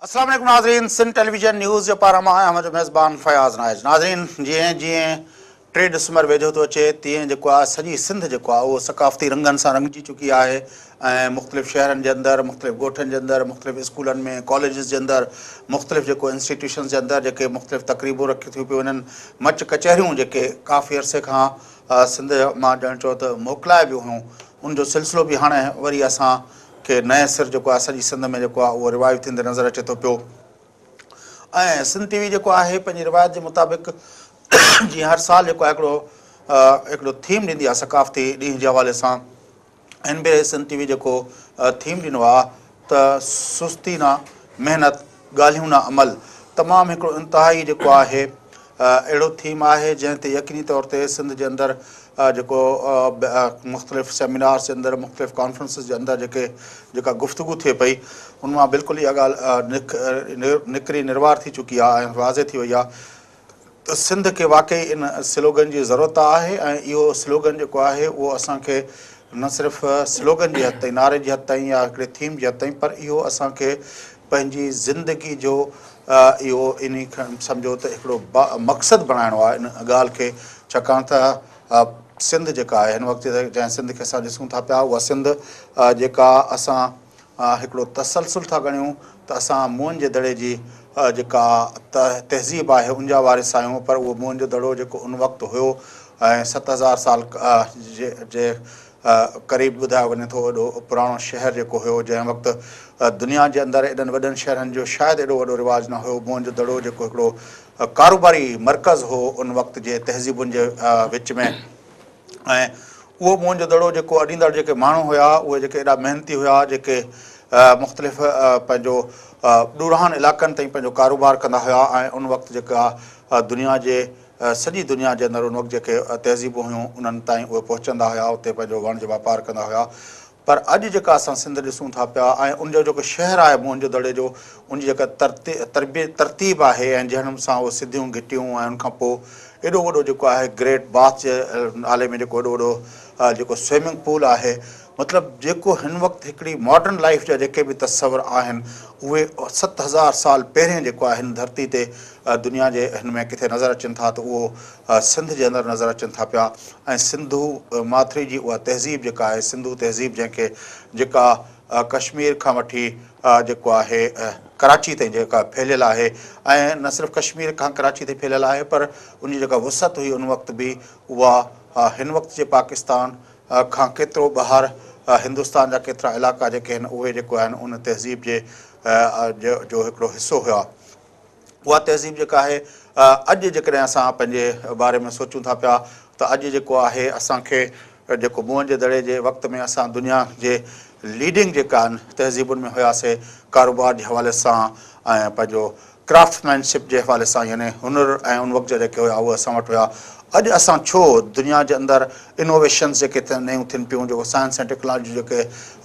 السلام عليڪم ناظرين سنڌ ٽيليويزن نيوز جي پاران مان آهيان اوهان جو ميزبان فياض نائچ ناظرين جيئن جيئن 3 ڊسمبر ويجهو ٿو اچي تيئن جيڪو آهي سڄي سنڌ جيڪو آهي اهو ثقافتي رنگن سان رنگجي چڪي آهي ۽ مختلف شهرن جي اندر مختلف ڳوٺن جي اندر مختلف اسڪولن ۾ ڪاليجز جي اندر مختلف جيڪو انسٽيٽيوشنز جي اندر جيڪي مختلف تقريبون رکيون ٿيون پيون وڃن مچ ڪچهريون جيڪي ڪافي عرصي کان سنڌ مان ڄڻ چئو ته موڪلائي ويون هيون ان جو سلسلو به هاڻي وري اسان کي نئين سر جيڪو آهي سڄي سنڌ ۾ جيڪو آهي اهو روايو ٿيندي نظر اچي ٿو پيو ۽ سنڌ ٽي وي جيڪو آهي پنهنجي روايت جي مطابق جيئن هر سال جيڪو آهي هڪڙو هڪڙو ٿيم ڏيندي آهي ثقافتي ڏينهن جي حوالي سان هن ڀيري سنڌ ٽي وي جيڪو ٿيم ڏنو آهي ته سستي نه محنت ڳالهيون نه عمل تمام هڪڙو انتهائي جيڪو آهي اهڙو ٿيم آهي جنهن تي يقيني طور تي سنڌ جي اندر جيڪو مختلف سيمينارز جي اندر مختلف ڪانفرنسز جي اندر جيڪي جيڪا گفتگو ٿئي پئي ان مان بلڪل اها ڳالهه نڪري نروار ٿي چڪي آهي ۽ واضح ٿي وئي آهي ته سنڌ کي واقعي ان سلوگن جي ضرورت آهي ۽ اهو سلوگن جيڪو آهي اهو اسان کي نه صرف سلوگن جي حد تائين نعري جي حد تائين يا هڪڙي ٿيم جي حد تائين پر اهو اسان کي پنهنجي زندگي جو اهو انهي کي سمجهو ته هڪڙو مقصد بڻائڻو آهي ان ڳالهه کي ڇاڪاڻ ته سنڌ جيڪا آهي هن وقت جنهن سنڌ کي اسان ڏسون ٿا پيا اها سنڌ جيڪا اسان هڪڙو تسلسل ٿا ڳڻيون ته اسان موئن جي دڙي جي جيڪا تهذيب آهي ان جا وارث آهيون پر اهو موئن جو دڙو جيڪو ان وقت هيو ۽ 7000 سال جي قريب ٻڌايو وڃي ٿو ايڏو پراڻو شهر جيڪو هيو جنهن وقت دنيا جي اندر ايڏن وڏن شهرن جو شايد ايڏو وڏو رواج نه هيو. موئن جو دڙو جيڪو هڪڙو ڪاروباري مرڪز هو ان وقت جي تهذيبن جي وچ ۾. ۽ اهو موهن جو دڙو جيڪو اڏيندڙ جيڪي ماڻهو هيا اهي جيڪي ايڏا محنتي هيا جيڪي مختلف پنهنجو ڏورانهن علائقن تائين پنهنجو ڪاروبار ڪندا هيا ۽ ان وقت جيڪا دنيا جي سڄي دنيا جي اندر ان وقت جيڪي تهذيبون هيون انهن تائين اهي پهچندا هيا اتي پنهنجو وڻج واپار ڪندا هيا پر اڄ جيڪا اسان سنڌ ڏسون ٿا پيا ۽ ان جو جيڪو شهر آهي موهن جو دڙي جو ان جي جيڪا ترتيب آهي ۽ جنهن سان اهي سڌيون گهٽيون ۽ ان کان پوء ايڏو وڏو جيڪو آهي گريٽ باٿ جي نالي ۾ جيڪو ايڏو وڏو جيڪو سوئمنگ پول آهي مطلب جيڪو هن وقت هڪڙي ماڊرن لائيف جا جيڪي به تصور آهن اهي 7000 سال پهرين جيڪو آهي هن ڌرتي تي دنيا جي هن ۾ ڪٿي نظر اچن ٿا ته اهو سنڌ جي اندر نظر اچن ٿا پيا ۽ سنڌو ماٿري جي اها تهذيب جيڪا آهي سنڌو تهذيب جنهن کي جيڪا ڪشمير کان وٺي جيڪو آهي ڪراچي تائين جيڪا ڦهليل آهي ۽ نه صرف ڪشمير کان ڪراچي تائين ڦهليل آهي پر ان جي جيڪا وسعت هئي ان وقت به اها هن وقت جي پاڪستان کان ڪيترو ٻاهر هندستان جا ڪيترا علائقا جيڪي آهن اهي جيڪو آهن ان تهذيب جي جو هڪڙو حصو هيا. اها تهذيب جيڪا آهي اڄ جيڪڏهن اسان پنهنجي باري ۾ سوچون ٿا پيا ته اڄ جيڪو آهي اسان کي جيڪو موهن جي دڙي جي وقت ۾ اسان دنيا جي ليڊنگ جيڪا آهن تهذيبن ۾ هياسي ڪاروبار جي حوالي سان ۽ پنهنجو ڪرافٽ مين شپ جي حوالي سان يعني هنر ۽ ان وقت جا جيڪي هيا اهي اسان وٽ هيا اڄ اسان ڇو دنيا جي اندر انوويشنز جيڪي نيون ٿين پيون جيڪو سائنس ۽ ٽيڪنالاجي جيڪي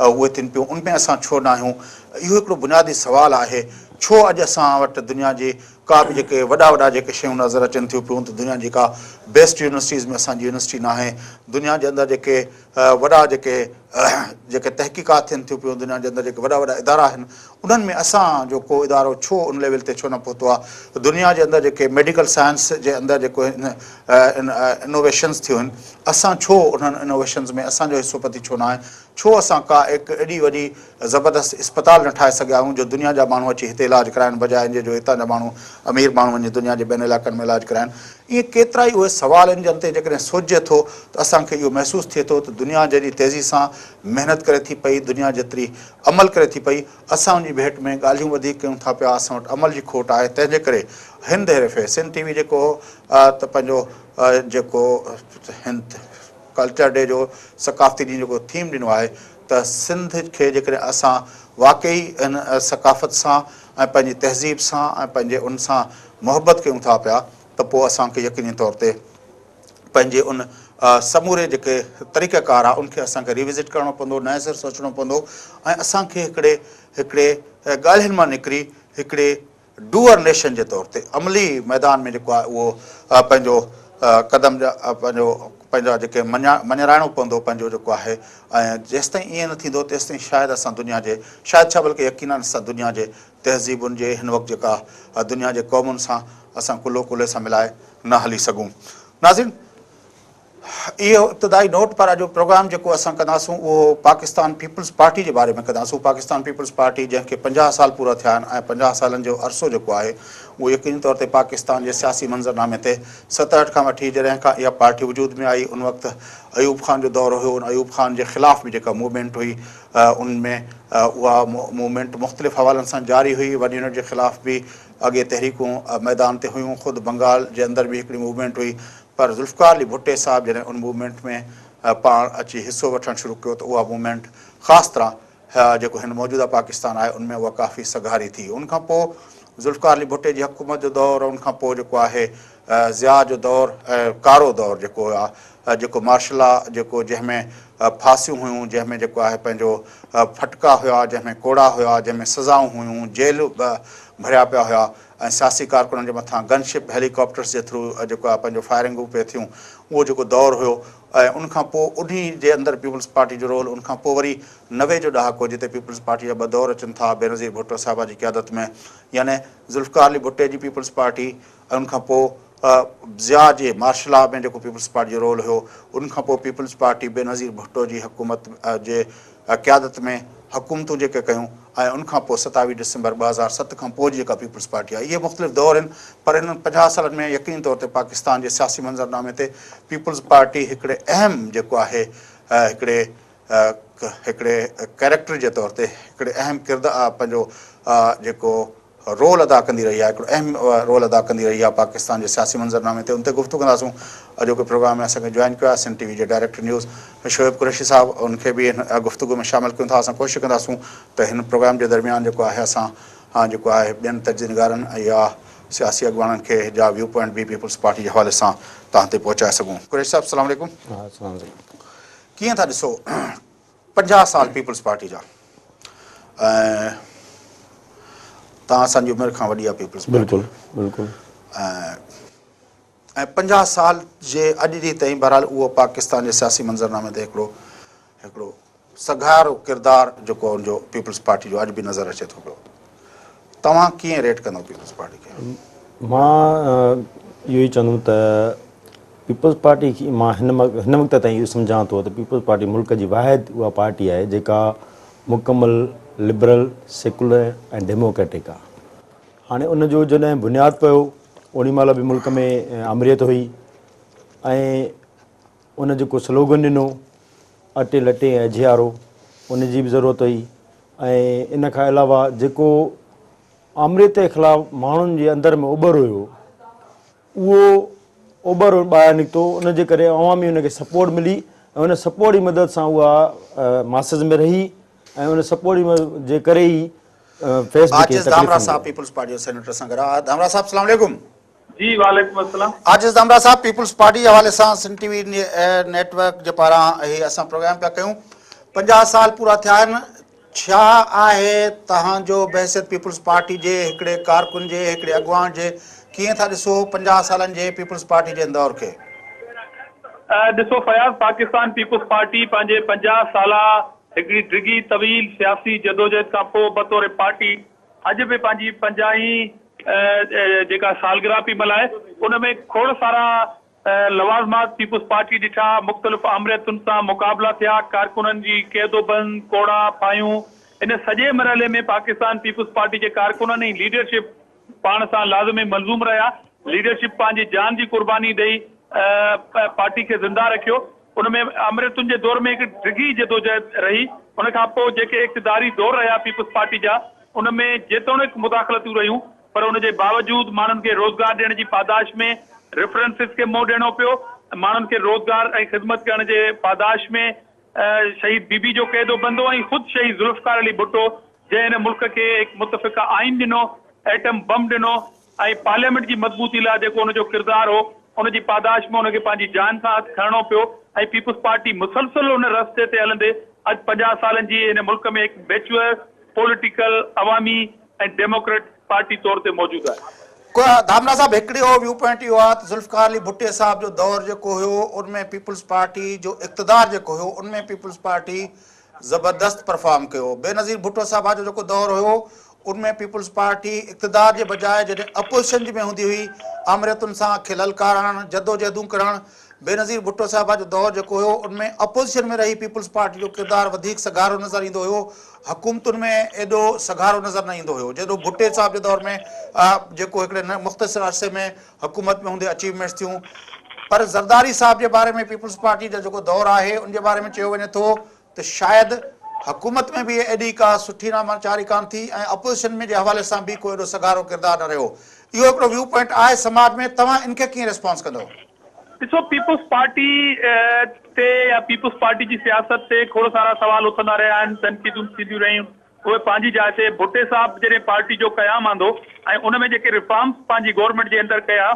اهي ٿين پيون ان ۾ اسان ڇو نه آهيون اهو هڪڙو بنيادي سوال آهي ڇو اڄ اسان وٽ دنيا جي ڪا به جيڪي وڏا وڏا جيڪي شيون نظر اچن ٿيون پيون ته دنيا جي ڪا بيسٽ يونيورسٽيز ۾ اسان جي يونيورسٽي ناهي دنيا جي اندر جيڪي وڏا جيڪي جيڪي تحقيقات ٿين ٿيون پيون دنيا جي اندر جيڪي وڏا وڏا ادارا آهن انهن ۾ اسان جو ڪو ادارو ڇو ان ليول تي ڇو نه پهتو آهي دنيا جي اندر جيڪي ميڊيڪل سائنس جي اندر جيڪو انوويشنز ٿيون آهن اسان ڇو انهن انوويشنز ۾ اسان جو حصو پتي ڇو ناهي ڇو اسان ڪا هڪ ايڏي وڏي زبردست اسپتال نه ٺاهي سگهيا آهيون جو دنيا جا ماڻهو اچي هتي علاج ڪرائن بجاء ان جي جو هتان جا ماڻهو امير ماڻهو وڃي دنيا جي ٻين علائقن ۾ علاج ڪرائن. ائين ڪيترائي اهي سوال آهن جن تي جيڪڏهن سوچجي ٿو ته اسان کي اهو محسوس ٿئي ٿو ته دنيا جيڏي تيزي سان محنت ڪري ٿي پئي دنيا جيتري عمل ڪري ٿي پئي اسان ان جي ڀيٽ ۾ ڳالهيون وڌيڪ ڪيون ٿا پيا اسان وٽ عمل جي کوٽ آهي تنهن جي ڪري هن دهرفي سنڌ ٽي وي جيڪو ته پنهنجو جيڪو هن ڪلچر ڊي جو ثقافتي ڏينهن جيڪو ٿيم ڏنو آهي ته سنڌ کي جيڪڏهن اسان واقعي ان ثقافت سان ۽ پنهنجي تهذيب سان ۽ پنهنجي ان سان محبت ڪيون ٿا پيا ته پوء اسان کي يقيني طور تي پنهنجي ان سموري جيڪي طريقه ڪار آهي ان کي اسان کي ريوزٽ ڪرڻو پوندو نئين سر سوچڻو پوندو ۽ اسان کي هڪڙي هڪڙي ڳالهين مان نڪري هڪڙي ڊوئر نيشن جي طور تي عملي ميدان ۾ جيڪو آهي اهو پنهنجو قدم پنهنجو پنهنجا جيڪي مڃا مڃرائڻو پوندو پنهنجو جيڪو آهي ۽ جيستائين ائين نه ٿيندو تيستائين شايد اسان دنيا جي شايد ڇا بلڪه يقينن اسان دنيا جي تهذيبن جي هن وقت جيڪا دنيا جي قومن سان اسان ڪلهو ڪلهي سان ملائي نه هلي سگهون. ناظرين اهو ابتدائي نوٽ پر اڄ پروگرام جيڪو اسان ڪنداسون اهو پاڪستان پيپلز پارٽي جي باري ۾ ڪنداسون. پاڪستان پيپلز پارٽي جنهن کي 50 سال پورا ٿيا آهن ۽ 50 سالن جو عرصو جيڪو آهي اهو يقيني طور تي پاڪستان جي سياسي منظرنامي تي 67 کان وٺي جڏهن کان اها پارٽي وجود ۾ آئي ان وقت ايوب خان جو دور هيو ان ايوب خان جي خلاف به جيڪا موومينٽ هئي ان ۾ اها موومينٽ مختلف حوالن سان جاري هئي ون يونٽ جي خلاف به اڳي تحريڪون ميدان تي هيون خود بنگال جي اندر به هڪڙي موومينٽ هئي پر ذوالفقار علي ڀٽي صاحب جڏهن ان موومينٽ ۾ پاڻ اچي حصو وٺڻ شروع ڪيو ته اها موومينٽ خاص طرح جيڪو هن موجوده پاڪستان آهي ان ۾ اها ڪافي سگهاري ٿي. ان کان پوء ذوالفقار علي ڀٽي جي حڪومت جو دور ان کان پوء جيڪو آهي ضياء جو دور ۽ ڪارو دور جيڪو آهي جيڪو مارشل لا جيڪو جنهن ۾ ڦاسيون هيون جنهن ۾ جيڪو آهي پنهنجو ڦٽڪا هيا جنهن ۾ ڪوڙا هيا جنهن ۾ سزائون هيون جيل ڀريا پيا هيا ۽ سياسي ڪارڪنن جي مٿان گن شپ هيلي ڪاپٽرس جي ٿرو جيڪو آهي پنهنجو فائرنگون پئي ٿيون اهو جيڪو دور هيو ۽ ان کان پوء انهي جي اندر پيپلز پارٽي جو رول ان کان پوء وري 90 جو ڏهاڪو جتي پيپلز پارٽي جا ٻه دور اچن ٿا بينظير ڀٽو صاحبه جي قيادت ۾ يعني ذوالفقار علي ڀٽي جي پيپلز پارٽي ۽ ان کان پوء ضياء جي مارشل لا ۾ جيڪو پيپلز پارٽي جو رول هيو ان کان پوء پيپلز پارٽي بينظير ڀٽو جي حڪومت جي قيادت ۾ حڪومتون جيڪي ڪيون ۽ ان کان پوء 27 ڊسمبر 2007 کان پوء جي جيڪا پيپلز پارٽي آئي اهي مختلف دور آهن پر انهن 50 سالن ۾ يقيني طور تي پاڪستان جي سياسي منظرنامي تي پيپلز پارٽي هڪڙي اهم جيڪو آهي هڪڙي هڪڙي ڪيريڪٽر جي طور تي هڪڙي اهم ڪردار پنهنجو جيڪو رول ادا ڪندي رهي آهي هڪڙو اهم رول ادا ڪندي رهي آهي پاڪستان جي سياسي منظرنامي تي ان تي گفتگو ڪنداسون اڄوڪي پروگرام ۾ اسان کي جوائن ڪيو آهي سنڌ ٽي وي جي ڊائريڪٽر نيوز شعيب قريشي صاحب ان کي به هن گفتگو ۾ شامل ڪيون ٿا اسان ڪوشش ڪنداسون ته هن پروگرام جي درميان جيڪو آهي اسان جيڪو آهي ٻين تجزيه نگارن يا سياسي اڳواڻن کي جا ويو پوائنٽ به پيپلز پارٽي جي حوالي سان توهان تي پهچائي سگهون. قريشي صاحب السلام عليڪم. السلام عليڪم. ڪيئن ٿا ڏسو 50 سال پيپلز پارٽي جا ۽ توهان اسان جي عمر کان وڏي آهي پيپلز پارٽي. بلڪل بلڪل. ۽ 50 سال جي اڄ ڏينهن تائين بهرحال اهو پاڪستان جي سياسي منظرنامي تي هڪڙو هڪڙو سگهارو ڪردار جيڪو ان جو پيپلز پارٽي جو اڄ به نظر اچي ٿو پيو. توهان ڪيئن ريٽ ڪندو پيپلز پارٽي کي؟ مان اهو ئي چوندم ته پيپلز پارٽي کي مان هن هن وقت تائين اهو سمجهان ٿو ته پيپلز پارٽي ملڪ جي واحد اها پارٽي آهي جيڪا مڪمل لبرل، سيڪولر ۽ ڊيموڪريٽڪ آهي. هاڻي ان جو جڏهن بنياد پيو اوڏي مهل به ملڪ ۾ آمريت هئي ۽ ان جيڪو سلوگن ڏنو اٽي لٽي ۽ اجهيارو ان جي به ضرورت هئي ۽ ان کان علاوه جيڪو آمريت جي خلاف ماڻهن جي اندر ۾ اٻر هيو اهو اوٻر ٻاهر نڪتو ان جي ڪري عوامي ان کي سپورٽ ملي ۽ ان سپورٽ جي مدد سان اها ماسز ۾ رهي ۽ ان سپورٽ جي ڪري ئي فيس به ڪي عاجز ڌامرا تڪليفون صاحب پيپلز پارٽي جو سينيٽر سان گڏ آهي. ڌامرا صاحب السلام عليڪم. جي وعليڪم السلام. عاجز ڌامرا صاحب پيپلز پارٽي جي حوالي سان سنڌ ٽي وي نيٽ ورڪ جي پاران هي اسان پروگرام پيا ڪيون 50 سال پورا ٿيا آهن ڇا آهي توهان جو بحيثيت پيپلز پارٽي جي هڪڙي ڪارڪن جي هڪڙي اڳواڻ جي ڪيئن ٿا ڏسو 50 سالن جي پيپلز پارٽي جي دور کي؟ ڏسو فياض پاڪستان پيپلز پارٽي پنهنجي 50 سالا هڪڙي ڊگهي طويل سياسي جدوجهد کان پوء بطور پارٽي اڄ به پنهنجي 50 هين جيڪا سالگرهه پئي ملهائي ان ۾ کوڙ سارا لوازمات پيپلز پارٽي ڏٺا، مختلف آمريتن سان مقابلا ٿيا، ڪارڪنن جي قيد و بند، ڪوڙا، ڦاهيون، ان سڄي مرحلي ۾ پاڪستان پيپلز پارٽي جي ڪارڪنن ۽ ليڊرشپ پاڻ سان لازم ۽ ملزوم رهيا، ليڊرشپ پنهنجي جان جي قرباني ڏئي پارٽي کي زنده رکيو، ان ۾ آمريتن جي دور ۾ هڪ ڊگهي جدوجهد رهي، ان کان پوء جيڪي اقتداري دور رهيا پيپلز پارٽي جا ان ۾ جيتوڻيڪ مداخلتون رهيون پر ان جي باوجود ماڻهن کي روزگار ڏيڻ جي پاداش ۾ ريفرنسز کي منهن ڏيڻو پيو، ماڻهن کي روزگار ۽ خدمت ڪرڻ جي پاداش ۾ شهيد بي بي جو قيد و بند هو ۽ خود شهيد ذوالفقار علي ڀٽو جنهن هن ملڪ کي هڪ متفقه آئين ڏنو، ايٽم بم ڏنو ۽ پارليامينٽ جي مضبوطي لاء جيڪو ان جو ڪردار هو ان جي پاداش ۾ ان کي پنهنجي جان سان هٿ کڻڻو پيو ۽ پيپلز پارٽي مسلسل ان رستي تي هلندي اڄ 50 سالن جي هن ملڪ ۾ هڪ ميچوئر پوليٽيڪل، عوامي ۽ ڊيموڪريٽ پارٽي طور تي موجود آهي. ڌامراهه صاحب هڪڙي اهو ويو پوائنٽ اهو آهي ته ذوالفقار علي ڀٽي صاحب جو دور جيڪو هيو ان ۾ پيپلز پارٽي جو اقتدار جيڪو هيو ان ۾ پيپلز پارٽي زبردست پرفارم ڪيو. بينظير ڀٽو صاحبه جو جيڪو دور هيو ان ۾ پيپلز پارٽي اقتدار جي بجاء جڏهن اپوزيشن جي ۾ هوندي هئي آمريتن سان کي للڪارڻ، جدوجهدون ڪرڻ، بينظير ڀٽو صاحبه جو دور جيڪو هيو ان ۾ اپوزيشن ۾ رهي پيپلز پارٽي جو ڪردار وڌيڪ سگهارو نظر ايندو هيو، حڪومتن ۾ ايڏو سگهارو نظر نه ايندو هيو جيڏو ڀٽي صاحب جي دور ۾ جيڪو هڪڙي مختصر عرصي ۾ حڪومت ۾ هوندي اچيومينٽس ٿيون پر زرداري صاحب جي باري ۾ پيپلز پارٽي جو جيڪو دور آهي ان جي باري ۾ چيو وڃي ٿو ته شايد حڪومت ۾ به ايڏي ڪا سٺي ناماچاري ڪانه ٿي ۽ اپوزيشن ۾ جي حوالي سان به ڪو ايڏو سگهارو ڪردار نه رهيو اهو هڪڙو ويو پوائنٽ آهي سماج ۾ توهان ان کي ڪيئن ريسپانس ڪندو؟ ڏسو پيپلز پارٽي تي يا پيپلز پارٽي جي سياست تي کوڙ سارا سوال اٿندا رهيا آهن، تنقيدون ٿينديون رهيون، اهي پنهنجي جاء تي. ڀٽي صاحب جڏهن پارٽي جو قيام آندو ۽ ان ۾ جيڪي ريفارمز پنهنجي گورنمينٽ جي اندر ڪيا،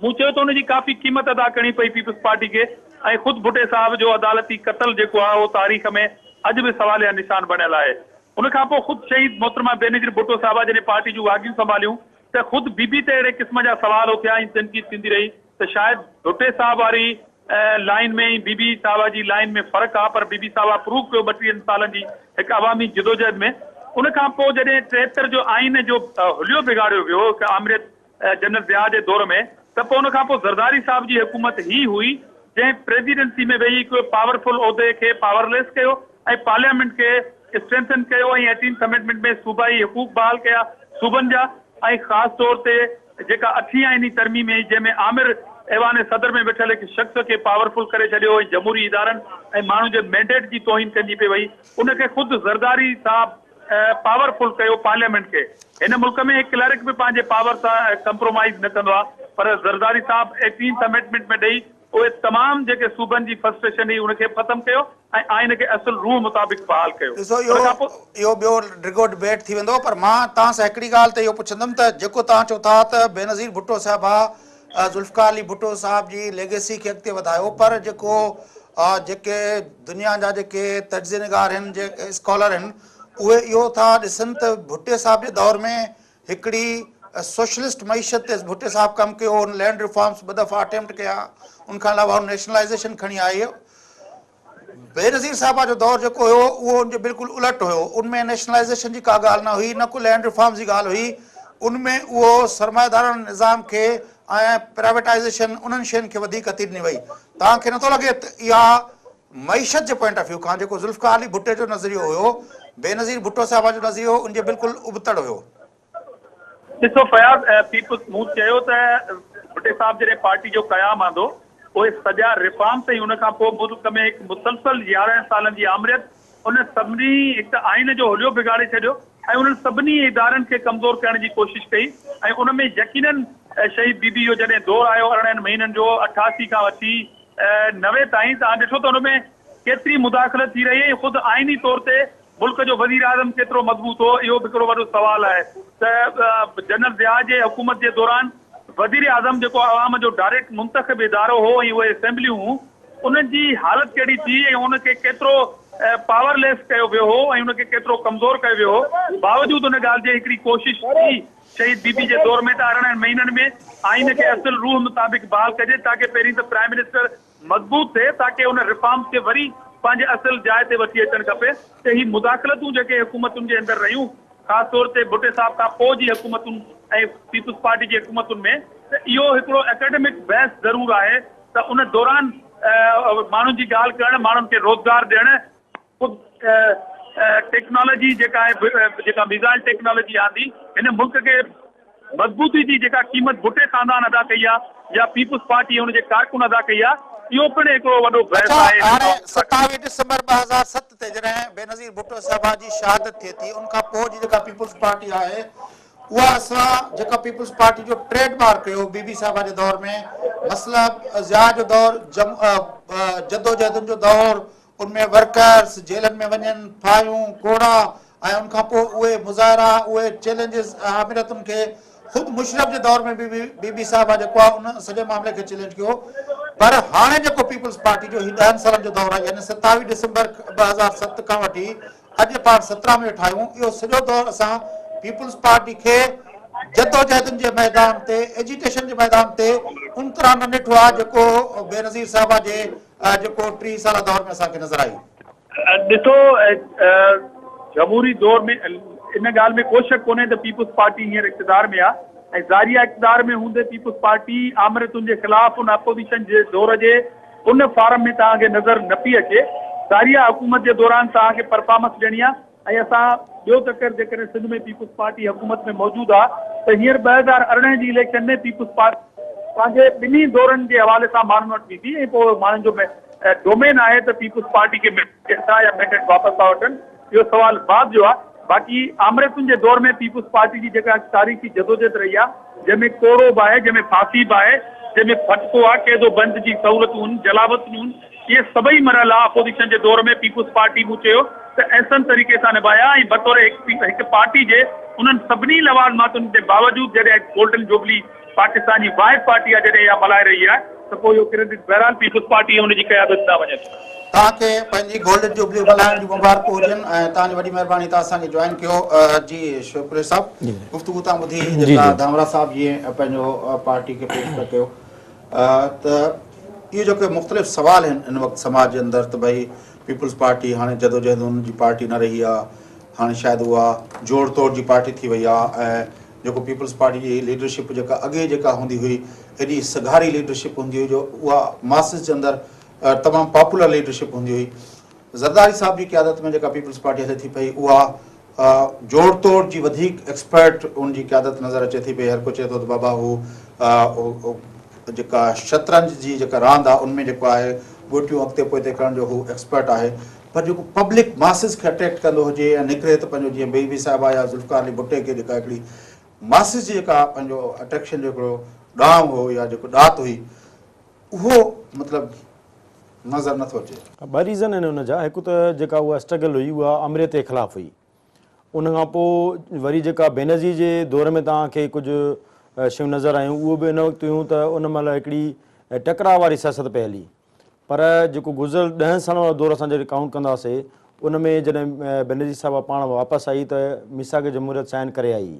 مون چيو ته ان جي ڪافي قيمت ادا ڪرڻي پئي پيپلز پارٽي کي ۽ خود ڀٽي صاحب جو عدالتي قتل جيڪو آهي اهو تاريخ ۾ اڄ به سواليا نشان بڻيل آهي. ان کان پوء خود شهيد محترمه بينظير ڀٽو صاحبه جڏهن پارٽي جون واڳيون سنڀاليون ته خود بي بي تي اهڙي قسم جا سوال اٿيا ۽ تنقيد ٿيندي رهي ته شايد ڀٽي صاحب واري لائين ۾ ۽ بي بي صاحبه جي لائين ۾ فرق آ پر بي بي صاحبه پروف ڪيو ٻٽيهن سالن جي هڪ عوامي جدوجهد ۾ ان کان پوء جڏهن 73 جو آئين جو حليو بگاڙيو ويو هڪ آمريت جنرل ضياء جي دور ۾ ته پوء ان کان پوء زرداري صاحب جي حڪومت هي هئي جنهن پريزيڊنسي ۾ ويهي هڪ پاورفل عهدي کي پاورليس ڪيو ۽ پارليامينٽ کي اسٽرينٿن ڪيو ۽ ايٽينٿ امينڊمينٽ ۾ صوبائي حقوق بحال ڪيا صوبن جا ۽ خاص طور تي جيڪا اٺين آئيني ترميم هئي جنهن ۾ آمر ايوان صدر ۾ ويٺل هڪ شخص کي پاورفل ڪري ڇڏيو ۽ جمهوري ادارن ۽ ماڻهن جي مينڊيٽ جي توهين ڪندي پئي وئي ان کي خود زرداري صاحب پاورفل ڪيو پارليامينٽ کي هن ملڪ ۾ هڪ ڪلرڪ به پنهنجي پاور سان ڪمپرومائيز نه ڪندو آهي پر زرداري صاحب ايٽينٿ امينڊمينٽ ۾ ڏئي اهي تمام جيڪي صوبن جي فرسٽريشن هئي ان کي به ختم ڪيو ۽ آئين کي اصل روح مطابق بحال ڪيو. ڏسو ان اهو کان پوء. اهو ٻيو ڊگهو ڊبيٽ ٿي ويندو پر مان توهان سان هڪڙي ڳالهه تي اهو پڇندم ته جيڪو توهان چئو ٿا ته بينظير ڀٽو صاحبه ذوالفقار علي ڀٽو صاحب جي ليگيسي کي اڳتي وڌايو پر جيڪو جيڪي دنيا جا جيڪي تجزيه نگار آهن جي اسڪالر آهن اهي اهو ٿا ڏسن ته ڀٽي صاحب جي دور ۾ هڪڙي سوشلسٽ معيشت تي ڀٽي صاحب ڪم ڪيو، هن لينڊ ريفارمز ٻه دفعا اٽيمپٽ ڪيا، ان کان علاوه هن نيشنلائيزيشن کڻي آئي. بينظير صاحبه جو دور جيڪو هيو اهو ان جي بلڪل الٽ هيو، ان ۾ نيشنلائيزيشن جي ڪا ڳالهه نه هئي، نه ڪو لينڊ ريفارمز جي ڳالهه هئي، ان ۾ اهو سرمائيداراڻه نظام کي ۽ پرائيويٽائيزيشن انهن شين کي وڌيڪ هٿي ڏني وئي. توهان کي نٿو لڳي ته اها معيشت جي پوائنٽ آف ويو کان جيڪو ذوالفقار علي ڀٽي جو نظريو هيو، بينظير ڀٽو صاحبه جو نظريو ان جي بلڪل ابتڙ هيو. ڏسو فياض پيپلز مون چيو ته ڀٽي صاحب جڏهن پارٽي جو قيام آندو اهي سڄا ريفارمس ۽ ان کان پوء ملڪ ۾ هڪ مسلسل 11 سالن جي آمريت ان سڀني هڪ ته آئين جو حليو بگاڙي ڇڏيو ۽ انهن سڀني ادارن کي ڪمزور ڪرڻ جي ڪوشش ڪئي ۽ ان ۾ يقينن شهيد بي بي جو جڏهن دور آيو 18 مهينن جو 88 کان وٺي 90 تائين توهان ڏٺو ته ان ۾ ڪيتري مداخلت ٿي رهي ۽ خود آئيني طور تي ملڪ جو وزيراعظم ڪيترو مضبوط هو اهو به هڪڙو وڏو سوال آهي ته جنرل ضياء جي حڪومت جي دوران وزيراعظم جيڪو عوام جو ڊائريڪٽ منتخب ادارو هو ۽ اهي اسيمبليون هون انهن جي حالت ڪهڙي ٿي ۽ ان کي ڪيترو پاور ليس ڪيو ويو هو ۽ ان کي ڪيترو ڪمزور ڪيو ويو هو باوجود ان ڳالهه جي هڪڙي ڪوشش ٿي شهيد بي بي جي دور ۾ ته 18 مهينن ۾ آئين کي اصل روح مطابق بحال ڪجي تاڪه پهرين ته پرائم منسٽر مضبوط ٿئي تاڪه ان ريفارمز کي وري پنهنجي اصل جاء تي وٺي اچڻ کپي ته هي مداخلتون جيڪي حڪومتن جي اندر رهيون خاص طور تي ڀٽي صاحب کان پوء جي حڪومتن ۽ پيپلز پارٽي جي حڪومتن ۾ ته اهو هڪڙو اڪيڊمڪ بحث ضرور آهي ته ان دوران ماڻهن جي ڳالهه ڪرڻ ماڻهن کي روزگار ڏيڻ خود ٽيڪنالاجي جيڪا آهي جيڪا ميزائل ٽيڪنالاجي آندي هن ملڪ کي مضبوطي جي جيڪا قيمت ڀٽي خاندان ادا ڪئي آهي يا پيپلز پارٽي ان جي ڪارڪن ادا ڪئي آهي اهو پڻ هڪڙو وڏو بحث اڇا آهي. هاڻي 27 ڊسمبر 2007 تي جڏهن بينظير ڀٽو صاحبه جي شهادت ٿئي ٿي ان کان پوء جي جيڪا پيپلز پارٽي آهي اها اسان جيڪا پيپلز پارٽي جو ٽريڊ مارڪ هيو بي بي صاحبه جي دور ۾ مطلب ضياء جو دور جدوجهدن جو دور ان ۾ ورڪرز جيلن ۾ وڃن، ڦاهيون، ڪوڙا ۽ ان کان پوء اهي مظاهرا، اهي چئلينجز آمريتن کي خود مشرف جي دور ۾ به بي بي صاحبه جيڪو آهي ان سڄي معاملي کي چئلينج ڪيو پر هاڻي جيڪو پيپلز پارٽي جو هي ڏهن سالن جو دور آهي يعني 27 ڊسمبر 2007 کان وٺي اڄ پاڻ 17 ۾ ويٺا آهيون اهو سڄو دور اسان پيپلز پارٽي کي جدوجهدن جي ميدان تي ايجيٽيشن جي ميدان تي ان طرح نه ڏٺو آهي جيڪو بينظير صاحبه جي جيڪو 30 سالا دور ۾ اسان کي نظر آئي. ڏسو جمهوري دور ۾ ان ڳالهه ۾ ڪو شڪ ڪونهي ته پيپلز پارٽي هينئر اقتدار ۾ آهي ۽ ظاهري آهي اقتدار ۾ هوندي پيپلز پارٽي آمريتن جي خلاف ان اپوزيشن جي دور جي ان فارم ۾ توهان کي نظر نه پئي اچي ظاهري آهي حڪومت جي دوران توهان کي پرفارمنس ڏيڻي آهي ۽ اسان ٻيو تڪر جيڪڏهن سنڌ ۾ پيپلز پارٽي حڪومت ۾ موجود آ ته هينئر 2018 جي اليڪشن ۾ پيپلز پارٽي پنهنجي ٻنهي دورن جي حوالي سان ماڻهن وٽ ويندي ۽ پوء ماڻهن جو ڊومين آهي ته پيپلز پارٽي کي مينڊيٽ ڏين ٿا يا مينڊيٽ واپس ٿا وٺن اهو سوال بعد جو آ باقي آمريتن جي دور ۾ پيپلز پارٽي جي جيڪا تاريخي جدوجهد رهي آ جنهن ۾ ڪوڙو به آهي جنهن ۾ ڦاسي به آهي جنهن ۾ ڦٽڪو آ قيد و بند جي سهولتون هن جلاوطنيون هن اهي سڀئي مرحلا اپوزيشن جي دور ۾ پيپلز پارٽي مون چيو ته احسن طريقي سان نڀايا ۽ بطور هڪ پارٽي جي انهن سڀني لوازماتن جي باوجود جڏهن گولڊن جوبلي پاڪستان جي واحد پارٽي آهي جڏهن اها ملهائي رهي آهي ته پوء اهو ڪريڊٽ بهرحال پيپلز پارٽي ۽ ان جي قيادت ڏانهن وڃي ٿو. توهان کي پنهنجي گولڊن جوبلي ملهائڻ جون مبارڪون هجن ۽ توهان جي وڏي مهرباني توهان اسان کي جوائن ڪيو. جي شعيب قريشي صاحب گفتگو توهان ٻڌي جيڪا ڌامراهه صاحب جيئن پنهنجو پارٽي کي پيش پيا ڪيو ته اهي جيڪي مختلف سوال آهن ان وقت سماج جي اندر ته ڀئي پيپلز پارٽي هاڻي جدوجهدن جي پارٽي نه رهي آهي هاڻي شايد اها جوڙ توڙ جي پارٽي ٿي وئي آهي ۽ جيڪو پيپلز پارٽي جي ليڊرشپ جيڪا اڳي جيڪا هوندي هئي ايڏي سگهاري ليڊرشپ هوندي هئي جو اها ماسز جي اندر تمام پاپولر ليڊرشپ هوندي هئي زرداري صاحب جي قيادت ۾ جيڪا پيپلز پارٽي هلي ٿي پئي اها جوڙ توڙ جي وڌيڪ ايڪسپرٽ ان جي قيادت نظر اچي ٿي پئي هر ڪو چئي ٿو ته بابا هو جيڪا شطرنج جي جيڪا راند آهي ان ۾ جيڪو آهي ڳوٽيون اڳتي پوئتي ڪرڻ جو هو ايڪسپرٽ آهي پر جيڪو پبلڪ ماسز کي اٽريڪٽ ڪندو هجي يا نڪري ته پنهنجو جيئن بي بي صاحبه يا ذوالفقار علي ڀٽي کي جيڪا هڪڙي ماسز جي جيڪا پنهنجو اٽريڪشن جو هڪڙو ڏانء هو يا جيڪو ڏات هئي اهو مطلب نظر نٿو اچي. ٻه ريزن آهن ان جا، هڪ ته جيڪا اها اسٽرگل هئي اها آمريت جي خلاف هئي، ان کان پوء وري جيڪا بينظير جي دور ۾ توهان کي ڪجهه شيون نظر آيون اهو به ان وقت هيون ته ان مهل هڪڙي ٽڪراء واري سياست پئي هلي پر جيڪو گذريل ڏهن سالن وارو دور اسان جڏهن ڪائونٽ ڪنداسي ان ۾ جڏهن بينظير صاحبه پاڻ واپس آئي ته ميثاق جمهوريت سائن ڪري آئي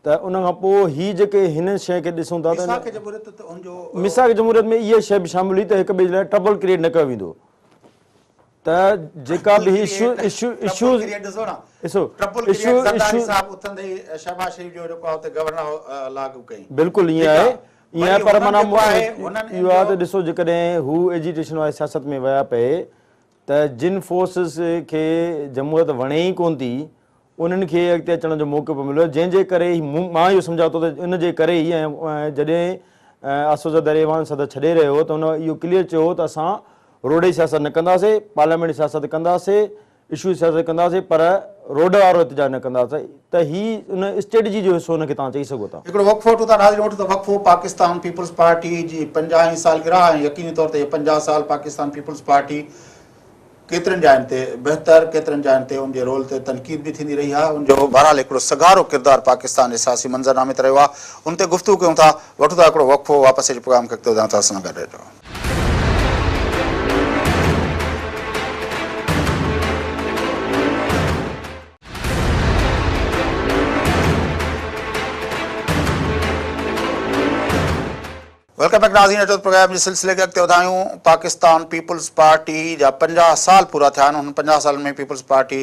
ته ان کان پوء هي جيڪي هن شيء کي ڏسون ٿا ته ميثاق جمهوريت ته ان جو ميثاق جمهوريت ۾ اها شيء به شامل هئي ته هڪ ٻئي جي لاء ٽربل ڪريئيٽ نه ڪيو ويندو ته جيڪا به هي اشو اشو اشوز ڏسو نه ڏسو trouble issue create Zardari issue صاحب اٿندي ئي شهباز شريف جو جيڪو آهي اتي گورنر لاڳو ڪئي بلڪل ائين ٺيڪ آهي آهي ائين آهي وري پر هنن معنيٰ جيڪو آهي هنن اهو آهي ته ان جو ڏسو جيڪڏهن هو ايجيٽيشن واري سياست ۾ ويا پئي ته جن فورسز کي جمهوريت وڻي ئي ڪونه ٿي انهن کي اڳتي اچڻ جو موقعو پيو مليو جنهن جي ڪري ئي مان اهو سمجهان ٿو ته ان جي ڪري ئي ۽ جڏهن آصف زرداري ايوان صدر ڇڏي رهيو هو ته هن اهو ڪليئر چيو هو ته اسان روڊ جي سياست نه ڪنداسي پارليامينٽ جي سياست ڪنداسي اشو جي سياست ڪنداسي پر روڊ وارو احتجاج نه ڪنداسي ته هي ان اسٽريٽجي جو حصو ان کي توهان چئي سگهو ٿا. هڪڙو وقفو وٺون ٿا ناظرين وٺون ٿا وقفو پاڪستان پيپلز پارٽي جي پنجاهين سالگرهه ۽ يقيني طور تي هي 50 سال پاڪستان پيپلز پارٽي ڪيترين جاين تي بهتر، ڪيترين جاين تي ان جي رول تي تنقيد به ٿيندي رهي آهي. ان جو بهرحال هڪڙو سگهارو ڪردار پاڪستان جي سياسي منظرنامي تي رهيو آهي. ان تي گفتگو ڪيون ٿا. وٺون ٿا هڪڙو وقفو، واپس اچي پروگرام کي اڳتي وڌايون ٿا. اسان سان گڏ رهجو. Welcome back ناظرين اچو ته پروگرام جي سلسلي کي اڳتي وڌايون پاڪستان پيپلز پارٽي جا 50 سال پورا ٿيا آهن انهن 50 سالن ۾ پيپلز پارٽي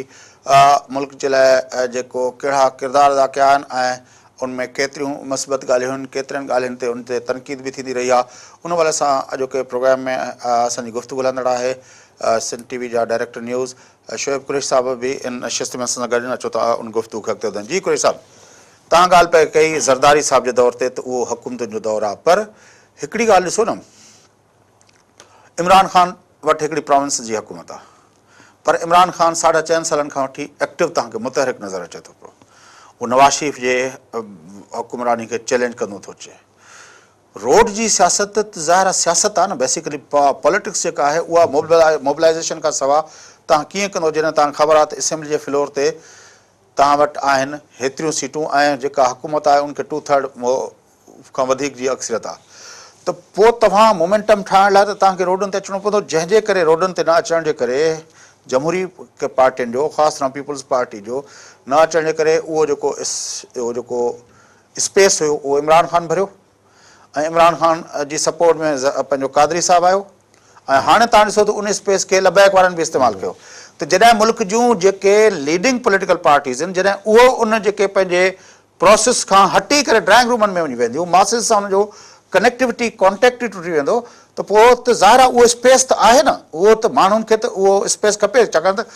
ملڪ جي لاء جيڪو ڪهڙا ڪردار ادا ڪيا آهن ۽ ان ۾ ڪيتريون مثبت ڳالهيون آهن ڪيترين ڳالهين تي ان تي تنقيد به ٿيندي رهي آهي ان حوالي سان اڄوڪي پروگرام ۾ اسان جي گفتگو هلندڙ آهي سنڌ ٽي وي جا ڊائريڪٽر نيوز شعيب قريشي صاحب به ان نشست ۾ اسان سان گڏ آهن اچو ته ان گفتگو کي اڳتي وڌايون جي قريشي صاحب توهان ڳالهه پئي ڪئي زرداري صاحب جي دور تي ته اهو حڪومتن جو دور آهي پر هڪڙي ڳالهه ڏسو نه عمران خان وٽ هڪڙي پراونس جي حڪومت آهي پر عمران خان ساڍا چئن سالن کان وٺي ايڪٽو توهان کي متحرڪ نظر اچي ٿو پيو اهو نواز شريف جي حڪمراني کي چئلينج ڪندو ٿو اچي روڊ جي سياست ته ظاهر آهي سياست آهي نه بيسيڪلي پاليٽڪس جيڪا آهي اها موبلائزيشن کان سوا توهان ڪيئن ڪندو جڏهن توهان کي خبر آهي ته اسيمبلي جي فلور تي توهان وٽ آهن هيتريون سيٽون ۽ جيڪا حڪومت آهي ان کي ٽو ٿرڊ کان وڌيڪ جي اڪثريت آهي ته پوء توهان مومينٽم ٺاهڻ لاء ته توهان کي روڊن تي اچڻو پوندو جنهن جي ڪري روڊن تي نه اچڻ جي ڪري جمهوري پارٽين جو خاص طرح پيپلز پارٽي جو نه اچڻ جي ڪري اهو جيڪو اهو جيڪو اسپيس هيو اهو عمران خان ڀريو ۽ عمران خان جي سپورٽ ۾ پنهنجو قادري صاحب آيو ۽ هاڻي توهان ڏسو ته ان اسپيس کي لبيڪ وارن به استعمال ڪيو ته جڏهن ملڪ جون جيڪي ليڊنگ پوليٽيڪل پارٽيز آهن جڏهن اهو ان جيڪي پنهنجي پروسيس کان هٽي ڪري ڊرائنگ رومن ۾ وڃي وينديون ماسز سان ان جو ڪنيڪٽيوٽي ڪانٽيڪٽ ئي ٽٽي ويندو ته پوء ته ظاهر آهي اهو اسپيس ته آهي نه اهو ته ماڻهن کي ته اهو اسپيس کپي ڇاڪاڻ ته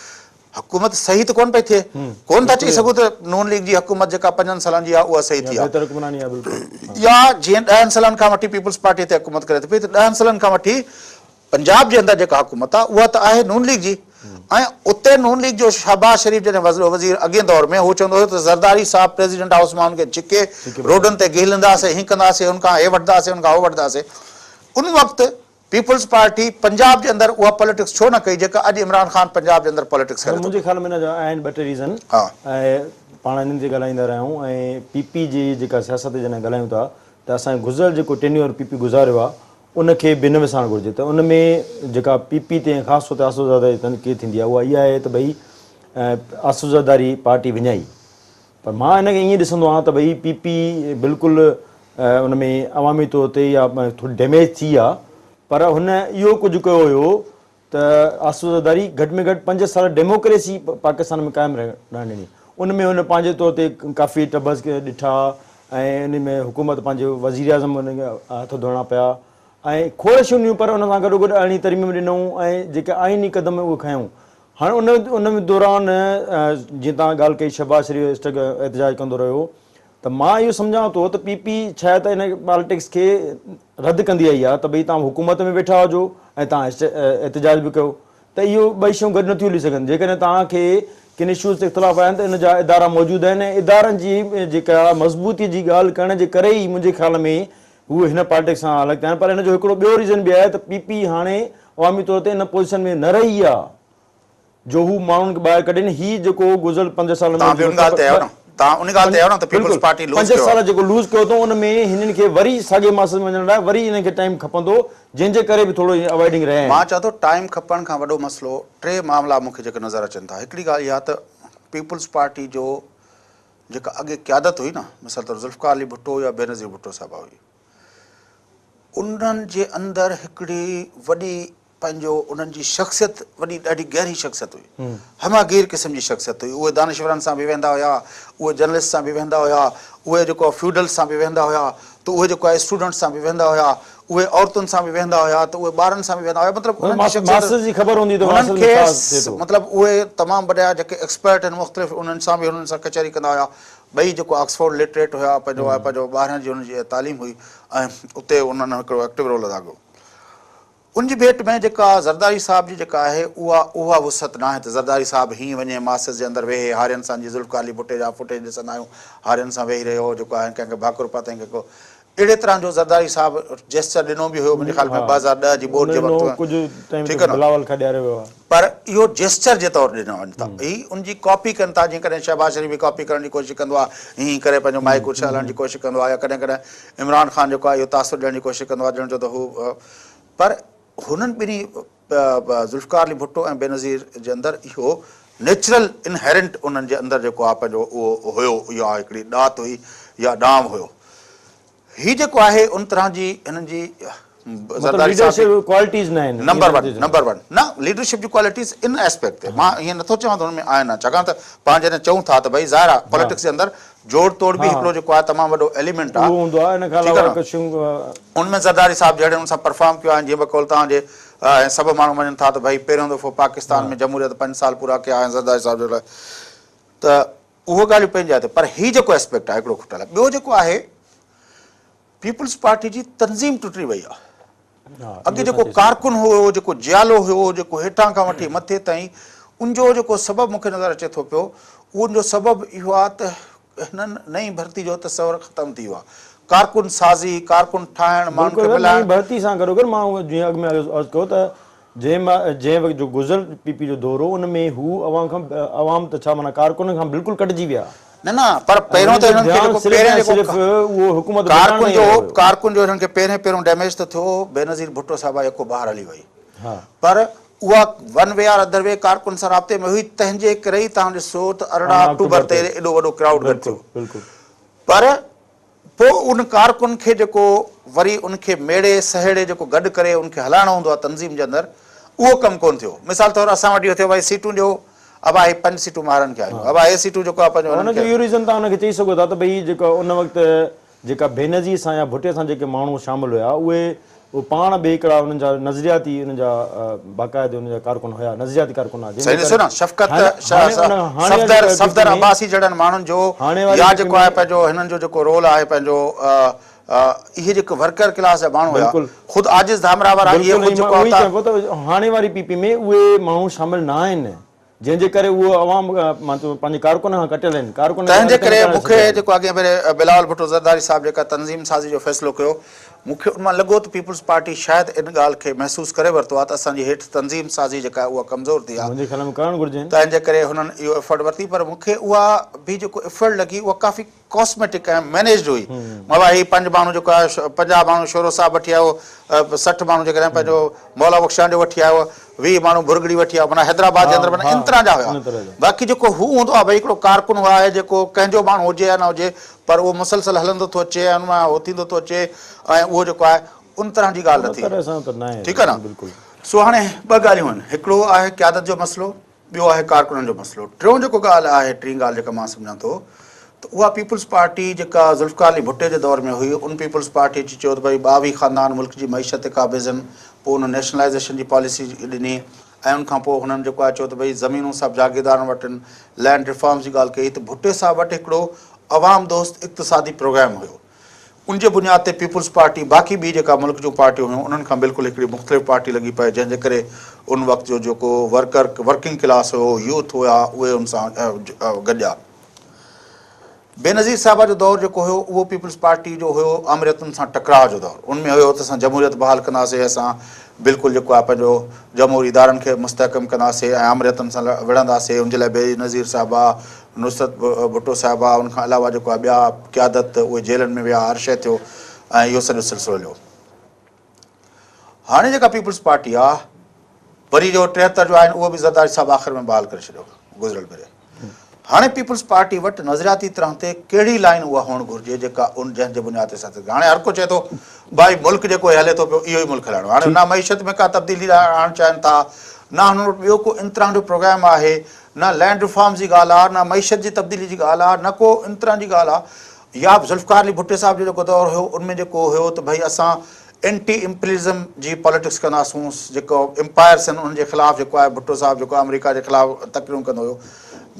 حڪومت صحيح ته ڪونه پئي ٿئي. ڪونه ٿا چئي سگهون ته نون ليگ جي حڪومت جيڪا پنجن سالن جي آهي اها صحيح ٿي آهي. يا جيئن ڏهن سالن کان وٺي پيپلز پارٽي هتي حڪومت ڪري ٿي پئي ته ڏهن سالن کان وٺي پنجاب جي اندر جيڪا حڪومت آهي اها ته آهي نون ليگ جي ۽ اتي نون ليگ جو شهباز شريف جڏهن وزير اڳئين دور ۾ هو چوندو هيو ته زرداري صاحب پريزيڊنٽ هائوس مان ان کي ڇڪي روڊن تي گهلنداسين هين ڪنداسين ان کان هي وٺنداسين ان کان هو وٺنداسين ان وقت پيپلز پارٽي پنجاب جي اندر اها پاليٽڪس ڇو نه ڪئي جيڪا اڄ عمران خان پنجاب جي اندر پاليٽڪس ڪري ٿو. منهنجي خيال ۾ ان جا آهن ٻه ٽي ريزن ۽ پاڻ انهن تي ڳالهائيندا رهيا آهيون ۽ پي پي جي جيڪا سياست تي جڏهن ڳالهايون ٿا ته اسان گذريل جيڪو ٽينيور پي پي گذاريو آهي ان کي به نه وسارڻ گهرجي ته ان ۾ جيڪا پي پي تي ۽ خاص طور تي آصف زرداري تي تنقيد ٿيندي آهي اها اها آهي ته ڀئي آصف زرداري پارٽي وڃائي پر مان ان کي ائين ڏسندو آهيان ته ڀئي پي پي بلڪل ان ۾ عوامي طور تي يا ٿوري ڊيميج ٿي آ پر هن اهو ڪجهه ڪيو هيو ته آصف زرداري گهٽ ۾ گهٽ پنج سال ڊيموڪريسي پاڪستان ۾ قائم رهڻ ڏني ان ۾ هن پنهنجي طور تي ڪافي ٽبز ڏٺا ۽ ان ۾ حڪومت پنهنجي وزيراعظم ان کي هٿ ڌوئڻا پيا ۽ کوڙ شيون ڏنيون پر ان سان گڏوگڏ ارڙهين ترميم ڏنائون ۽ جيڪي آئيني قدم اهي کنيائون هاڻ ان ان دوران جيئن توهان ڳالهه ڪئي شهباز شريف اسٽڪ احتجاج ڪندو رهيو ته مان اهو سمجهان ٿو ته پي پي شايد ته ان پاليٽڪس کي رد ڪندي آئي آهي ته ڀئي توهان حڪومت ۾ ويٺا هجو ۽ توهان احتجاج به ڪيو ته اهو ٻئي شيون گڏ نٿيون هلي سگهن جيڪڏهن توهان کي ڪن اشوز تي اختلاف آهن ته ان جا ادارا موجود آهن ۽ ادارن جي جيڪا مضبوطي جي ڳالهه ڪرڻ جي ڪري ئي منهنجي خيال ۾ هو هن پاليٽڪس سان الڳ ٿيا آهن پر ان جو هڪڙو ٻيو ريزن به آهي ته پي پي هاڻي عوامي طور تي ان پوزيشن ۾ نه رهي آ جو هو ماڻهن کي ٻاهر ڪڍين هي جيڪو گذريل پنج سالن ۾ توهان به ان ڳالهه تي آهيو نه توهان ان ڳالهه تي آهيو نه ته پيپلز پارٽي لوز پنج سال جيڪو لوز ڪيو اٿئون ان ۾ هنن کي وري ساڳي ماسز ۾ وڃڻ لاء وري انهن کي ٽائيم کپندو جنهن جي ڪري به ٿورو اوائڊنگ رهيا آهن. مان چوان ٿو ٽائيم کپڻ کان وڏو مسئلو ٽي معاملا مون کي جيڪي نظر اچن ٿا هڪڙي ڳالهه اها ته پيپلز پارٽي جو جيڪا اڳي قيادت هئي نه مثال طور ذوالفقار علي ڀٽو يا بينظير ڀٽو صاحبه هئي انهن جي اندر هڪڙي وڏي پنهنجو انهن جي شخصيت وڏي ڏاڍي گهري شخصيت هئي همه گير قسم جي شخصيت هئي اهي دانشورن سان به ويهندا هيا اهي جرنلسٽ سان به ويهندا هيا اهي جيڪو فيوڊل سان به ويهندا هيا ته اهي جيڪو آهي اسٽوڊنٽس سان به ويهندا هيا اهي عورتن سان به ويهندا هيا ته اهي ٻارن سان به ويهندا هيا مطلب انهن جي شخصيت ماسز جي خبر هوندي ته انهن کي مطلب اهي تمام وڏا جيڪي ايڪسپرٽ آهن مختلف انهن سان به انهن سان ڪچهري ڪندا هيا ٻئي جيڪو آڪسفورڊ لٽريٽ هيا پنهنجو پنهنجو ٻاهران جي انهن جي تعليم هئي ۽ اتي انهن هڪڙو ايڪٽو رول ادا ڪيو ان جي ڀيٽ ۾ جيڪا زرداري صاحب جي جيڪا آهي اها اها وسعت ناهي ته زرداري صاحب هيئن وڃي ماسز جي اندر ويهي هارين سان جيئن ذوالفقار علي ڀٽي جا فوٽيج ڏسندا آهيون هارين سان ويهي رهيو هو جيڪو آهي ڪنهن کي ڀاڪر پاتائين ڪنهن کي اهڙي طرح جو زرداري صاحب جيسچر ڏنو به هيو منهنجي خيال ۾ 2010 جي ٻوڏ جي وقت ٺيڪ آهي نه پر اهو جيسچر جي طور ڏنو وڃن ٿا هي ان جي ڪاپي ڪن ٿا جيئن ڪڏهن شهباز شريف به ڪاپي ڪرڻ جي ڪوشش ڪندو آهي هيئن ڪري پنهنجو مائيڪ اڇالڻ جي ڪوشش ڪندو آهي يا ڪڏهن ڪڏهن عمران خان جيڪو آهي اهو تاثر ڏيڻ جي ڪوشش ڪندو آهي ڄڻ چئو ته هو پر هنن ٻنهي ذوالفقار علي ڀٽو ۽ بينظير جي اندر اهو نيچرل انهيرنٽ انهن جي اندر جيڪو آهي پنهنجو اهو هيو يا هڪڙي ڏات هئي يا ڏانء هيو. هي جيڪو آهي ان طرح جي هنن جي مطلب ليڊرشپ ڪوالٽيز نه آهن. نمبر ون نمبر ون نه ليڊرشپ جون ڪوالٽيز ان اسپيڪٽ تي مان ائين نٿو چوان ته هن ۾ آهن نه ڇاڪاڻ ته پاڻ جڏهن چئون ٿا ته ڀئي ظاهر آهي پاليٽڪس جي اندر جوڙ توڙ به هڪڙو جيڪو آهي تمام وڏو ايليمينٽ آهي اهو هوندو آهي ان کان علاوه ڪجهه ان ۾ زرداري صاحب جهڙي ان سان پرفارم ڪيو آهي جيئن بقول توهان جي ۽ سڀ ماڻهو مڃن ٿا ته ڀئي پهريون دفعو پاڪستان ۾ جمهوريت پنج سال پورا ڪيا ۽ زرداري صاحب جي لاء ته اهو ڳالهيون پنهنجي جاء تي پر هي جيڪو اسپيڪٽ آهي هڪڙو کٽل آهي ٻيو جيڪو آهي پيپلز پارٽي جي تنظيم ٽٽي وئي آهي. اڳي جيڪو ڪارڪن هيو، جيڪو جيالو هيو، جيڪو هيٺان کان وٺي مٿي تائين، ان جو جيڪو سبب مون کي نظر اچي ٿو پيو، ان جو سبب اهو آهي ته هنن نئين ڀرتي جو تصور ختم ٿي ويو آهي. ڪارڪن سازي، ڪارڪن ٺاهڻ، ماڻهن کي ملائڻ. نئين ڀرتي سان گڏوگڏ مان جيئن اڳ ۾ عرض ڪيو ته جنهن جنهن وقت جو گذريل پي پي جو دور هو ان ۾ هو عوام کان عوام ته ڇا معنيٰ ڪارڪنن کان بلڪل ڪٽجي ويا. نه نه پر پهريون ته هنن کي جيڪو پهرين جيڪو اهو حڪومت ڪارڪن جو ڪارڪن جو هنن کي پهرين پهريون ڊيميج ته ٿيو بينظير ڀٽو صاحبه يڪو ٻاهر هلي وئي پر اها one way or other way ڪارڪن سان رابطي ۾ هئي تنهن جي ڪري ئي توهان ڏسو ته 18 آڪٽوبر تي ايڏو وڏو ڪرائوڊ گڏ ٿيو پر پوء ان ڪارڪن کي جيڪو وري ان کي ميڙي سهيڙي جيڪو گڏ ڪري ان کي هلائڻو هوندو آهي تنظيم جي اندر اهو ڪم ڪونه ٿيو. مثال طور اسان وٽ اهو ٿيو ڀائي سيٽون ڏيو ابا هي پنج سيٽون مهارن کي آيون ابا هي سيٽون جيڪو آهي پنهنجو ان هنن جو کي اهو ريزن توهان ان کي چئي سگهو ٿا ته ڀئي جيڪا ان وقت جيڪا بينظير سان يا ڀٽي سان جيڪي ماڻهو شامل هيا اهي اهي پاڻ به هڪڙا انهن جا نظرياتي انهن جا باقاعدي انهن جا ڪارڪن هيا نظرياتي ڪارڪن ها جنهن سائين جي ڏسو ڪري نه شفقت هاڻي هاڻي ان هاڻي صفدر جيڪا پي پي صفدر ۾ عباسي جهڙن ماڻهن جو هاڻي واري يا پي پي جيڪو آهي ۾ پنهنجو هنن جو جيڪو رول آهي پنهنجو اهي جيڪي ورڪر ڪلاس جا ماڻهو هيا بلڪل خود عاجز ڌامراهه وارا اهي بلڪل خود ۽ مان جيڪو اهو ئي آهي چوان پيو ته هاڻي واري پي پي ۾ اهي ماڻهو شامل نه آهن جنهن جي ڪري اهو عوام مان چوان پنهنجي ڪارڪن کان ڪٽيل آهن ڪارڪن کي تنهن جي اڳتي ڪري نه ڪري مون کي سگهيا آهن. جيڪو اڳئين ڀيري بلاول ڀٽو زرداري صاحب جيڪا تنظيم سازي جو فيصلو ڪيو مون کي ان مان لڳو ته پيپلز پارٽي شايد ان ڳالهه کي محسوس ڪري ورتو آهي ته اسان جي هيٺ تنظيم سازي جيڪا آهي اها ڪمزور ٿي آهي منهنجي خيال ۾ ڪرڻ گهرجي. تنهن جي ڪري هنن اهو ايفرٽ ورتي پر مون کي اها به جيڪو ايفرٽ لڳي اها ڪافي ڪاسميٽڪ ۽ مينيجڊ هئي. بابا هي پنج ماڻهو جيڪو آهي 50 ماڻهو شورو صاحب وٺي آيو، 60 ماڻهو جيڪڏهن پنهنجو مولا بخشان جو وٺي آيو، 20 ماڻهو ڀرڳڙي وٺي آيو معنيٰ حيدرآباد جي اندر معنيٰ ان طرح جا هيا. باقي جيڪو هو هوندو آهي ڀئي هڪڙو ڪارڪن هو آهي جيڪو ڪنهن جو ماڻهو هجي يا نه هجي پر اهو مسلسل هلندو ٿو اچي ۽ ان مان هو ٿيندو ٿو اچي ۽ اهو جيڪو آهي ان طرح جي ڳالهه نه ٿي. ٺيڪ آهي نه. سو هاڻي ٻه ڳالهيون آهن هڪڙو آهي قيادت جو مسئلو ٻيو آهي ڪارڪنن جو مسئلو. ٽيون جيڪو ڳالهه آهي، ٽين ڳالهه جيڪا مان سمجهان ٿو ته اها پيپلز پارٽي جيڪا ذوالفقار علي ڀٽي جي دور ۾ هئي، ان پيپلز پارٽي اچي چيو ته ڀئي 22 خاندان ملڪ جي معيشت تي قابض آهن، پوء ان نيشنلائيزيشن جي پاليسي ڏني ۽ ان کان پوء هنن جيڪو آهي چيو ته ڀئي زمينون سڀ جاگيردارن وٽ آهن، لينڊ ريفارمز جي ڳالهه ڪئي ته ڀٽي صاحب وٽ هڪڙو عوام دوست اقتصادي پروگرام هيو. ان جي بنياد تي پيپلز پارٽي باقي ٻي جيڪا ملڪ جون پارٽيون هيون انهن کان بلڪل هڪڙي مختلف پارٽي لڳي پئي جنهن جي ڪري ان وقت جو جيڪو ورڪر ورڪنگ ڪلاس هيو يوٿ هيا اهي ان سان گڏيا. بينظير صاحبه جو دور جيڪو هيو اهو پيپلز پارٽي جو هيو آمريتن سان ٽڪراء جو دور ان ۾ هيو ته اسان جمهوريت بحال ڪنداسي اسان بلڪل جيڪو آهي پنهنجو جمهوري ادارن کي مستحڪم ڪنداسي ۽ آمريتن سان وڙهنداسي ان جي لاء بينظير صاحبه نصرت ڀٽو صاحبه ان کان علاوه جيڪو آهي ٻيا قيادت اهي جيلن ۾ ويا هر شيء ٿيو ۽ اهو سڄو سلسلو هليو. هاڻي جيڪا پيپلز پارٽي آ وري جو 73 جو آئين اهو به زرداري صاحب آخر ۾ بحال ڪري ڇڏيو گذريل ڀيري. هاڻي پيپلز پارٽي وٽ نظرياتي طرح تي ڪهڙي لائين اها هئڻ گهرجي جيڪا ان جنهن جي بنياد تي سياست هاڻي هر ڪو چئي ٿو ڀائي ملڪ جيڪو هلي ٿو پيو اهو ئي ملڪ هلائڻو هاڻي نه معيشت ۾ ڪا تبديلي آڻڻ چاهين ٿا نه هنن وٽ ٻيو ڪو ان طرح جو پروگرام آهي نه لينڊ ريفارمز جي ڳالهه آ، نه معيشت جي تبديلي جي ڳالهه آ، نه ڪو ان طرح جي ڳالهه آ. يا ذوالفقار علي ڀٽي صاحب جو جيڪو دور هيو ان ۾ جيڪو هيو ته ڀئي اسان اينٽي امپريلزم جي پاليٽڪس ڪنداسون، جيڪو امپائرس آهن انهن جي خلاف جيڪو آهي ڀٽو صاحب جيڪو آمريڪا جي خلاف تقريرون ڪندو هيو.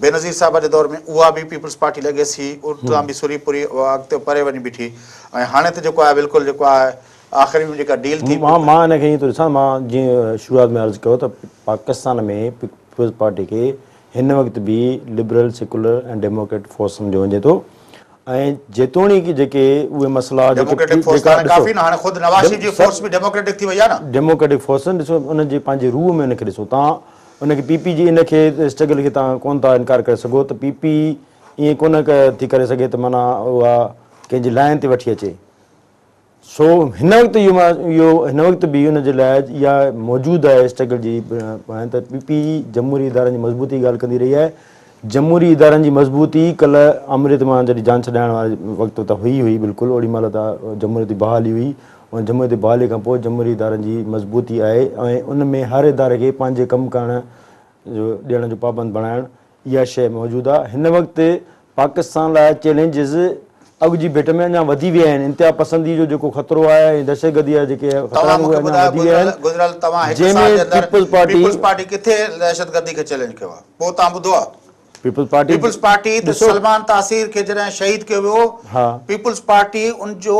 بينظير صاحبه جي دور ۾ اها به پيپلز پارٽي ليگيسي اتان به سري پوري اڳتي پري وڃي بيٺي ۽ هاڻي ته جيڪو آهي بلڪل جيڪو آهي آخري ۾ جيڪا ڊيل ٿي. مان مان ان کي ائين ٿو ڏسان مان جيئن شروعات ۾ عرض ڪيو ته پاڪستان ۾ پيپلز پارٽي کي هن وقت به لبرل سيڪولر ۽ ڊيموڪريٽ فورس سمجهيو وڃي ٿو ۽ جيتوڻيڪ جيڪي اهي مسئلا جيڪي ڊيموڪريٽڪ فورس ته جيڪا هاڻي ڏسو ڪافي نه هاڻي خود نواز شريف جي فورس به ڊيموڪريٽڪ ٿي وئي آهي نه. ڊيموڪريٽڪ فورس ڏسو ان جي پنهنجي روح ۾ ان کي ڏسو تان ان کي پي پي جي ان کي اسٽرگل کي تان ڪونه ٿا انڪار ڪري سگهو ته پي پي ائين ڪونه ٿي ڪري سگهي ته معنيٰ اها ڪنهن جي لائين تي وٺي اچي سو هن وقت اهو مان اهو هن وقت به ان جي لاء اها موجود آهي اسٽرگل جي آهن ته پي پي جمهوري ادارن جي مضبوطي جي ڳالهه ڪندي رهي آهي جمهوري ادارن جي مضبوطي ڪلهه آمريت مان جڏهن جان ڇڏائڻ واري وقت ته هئي هئي بلڪل اوڏي مهل ته جمهوريت جي بحالي هئي ان جمهوريت جي بحالي کان پوء جمهوري ادارن جي مضبوطي آهي ۽ ان ۾ هر اداري کي پنهنجي ڪم ڪرڻ جو ڏيڻ جو پابند بڻائڻ اها شيء موجود آهي. هن وقت پاڪستان لاء چئلينجز اڳ جي ڀيٽ ۾ اڃا وڌي ويا آهن. انتها پسندي جو جيڪو خطرو آهي ۽ دهشتگردي جا جيڪي خطرا توهان آهن مون اهي کي اڃا ٻڌايو وڌي ويا گذريل آهن گذريل توهان هڪ جنهن سال ۾ جي اندر پيپلز پارٽي پيپلز پارٽي ڪٿي دهشتگردي کي چئلينج ڪيو آهي؟ پوء توهان ٻڌو آهي؟ پيپلز پارٽي پيپلز پارٽي ته ڏسو سلمان تاثير کي جڏهن شهيد ڪيو ويو ها. پيپلز پارٽي ان جو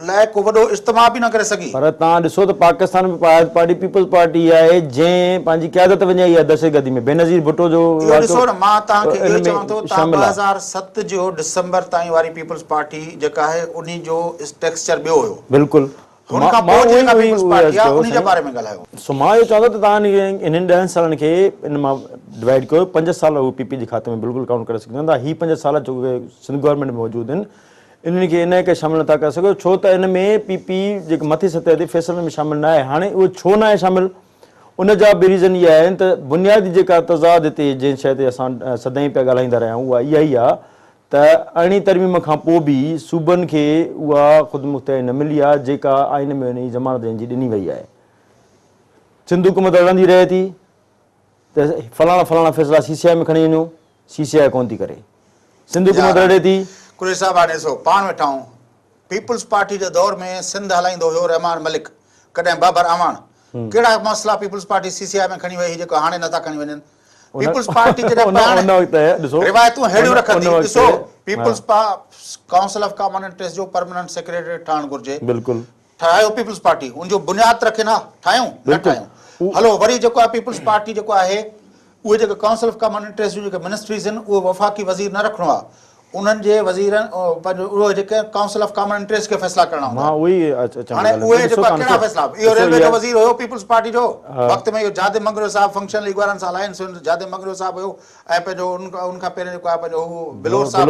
لاء ڪو وڏو اجتماع به نه ڪري سگهي. پر توهان ڏسو ته پاڪستان ۾ واحد پارٽي پيپلز پارٽي آهي جنهن پنهنجي قيادت وڃائي آهي دهشتگردي ۾ بينظير ڀٽو جو اهو واقعو ڏسو نه مان توهان کي اهو ان ئي چوان ٿو ۾ توهان شامل آهي. 2007 جو ڊسمبر تائين واري پيپلز پارٽي جيڪا آهي انهي جو اسٽريڪچر ٻيو هيو. بلڪل هن مان کان مان پوء اهو ئي جيڪا اهو ئي پيپلز اهو پارٽي عرض آهي ڪيو انهي جي سائين. باري ۾ ڳالهايو. سو مان اهو چوان ٿو ته توهان انهن ڏهن سالن کي ان مان ڊوائيڊ ڪيو پنج سال هو پي پي جي کاتي ۾ بلڪل ڪائونٽ ڪري سگهجن ٿا هي پنج سال جو سنڌ گورنمينٽ ۾ موجود آهن انهن کي انهيء ڪري شامل نٿا ڪري سگهو ڇو ته ان ۾ پي پي جيڪي مٿين سطح تي فيصلن ۾ شامل ناهي هاڻي اهو ڇو ناهي شامل ان جا به ريزن اهي آهن ته بنيادي جيڪا تضاد هتي جنهن شيء تي اسان سدائين پيا ڳالهائيندا رهيا آهيون اها اها ئي آهي ته ارڙهين ترميم کان پوء به صوبن کي اها خودمختياري نه ملي آهي جيڪا آئين ۾ انهي ضمانت جنهن جي ڏني وئي آهي. سنڌ حڪومت رڙندي رهي ٿي ته فلاڻا فلاڻا فيصلا سي سي آء ۾ کڻي وڃو، سي سي آء ڪونه ٿي ڪري. سنڌ حڪومت يار رڙي ٿي. قريشي صاحب هاڻي ڏسو پاڻ ويٺا آهيون پيپلز پارٽي جي دور ۾ سنڌ هلائيندو هيو رحمان ملڪ ڪڏهن بابر اعواڻ ڪهڙا مسئلا پيپلز پارٽي سي سي آء ۾ کڻي وئي هئي جيڪو هاڻي نٿا کڻي وڃن. پيپلز پارٽي جڏهن پاڻ روايتون ههڙيون رکندي ڏسو peoples council of common interest جو پرمننٽ سيڪريٽري ٺاهڻ گهرجي بلڪل ٺاهيو پيپلز پارٽي ان جو بنياد ته رکين ها ٺاهيون نه ٺاهيون هلو وري جيڪو آهي پيپلز پارٽي جيڪو آهي اهي جيڪي ڪائونسل آف ڪامن انٽريسٽ جون جيڪي منسٽريز آهن اهي وفاقي وزير نه رکڻو آهي انهن جي وزيرن پنهنجو اهو جيڪي ڪائونسل آف ڪامن انٽريسٽ کي فيصلا ڪرڻا هوندا مان اهو ئي اچان هاڻي اهي جيڪو ڪهڙا فيصلا اهو ريلوي جو وزير هيو پيپلز پارٽي جو وقت ۾ اهو جادم مڱريو صاحب فنڪشنل ليگ وارن سان الائنس هين جادم مڱريو صاحب هيو ۽ پنهنجو ان کان پهرين جيڪو آهي پنهنجو هو بلور صاحب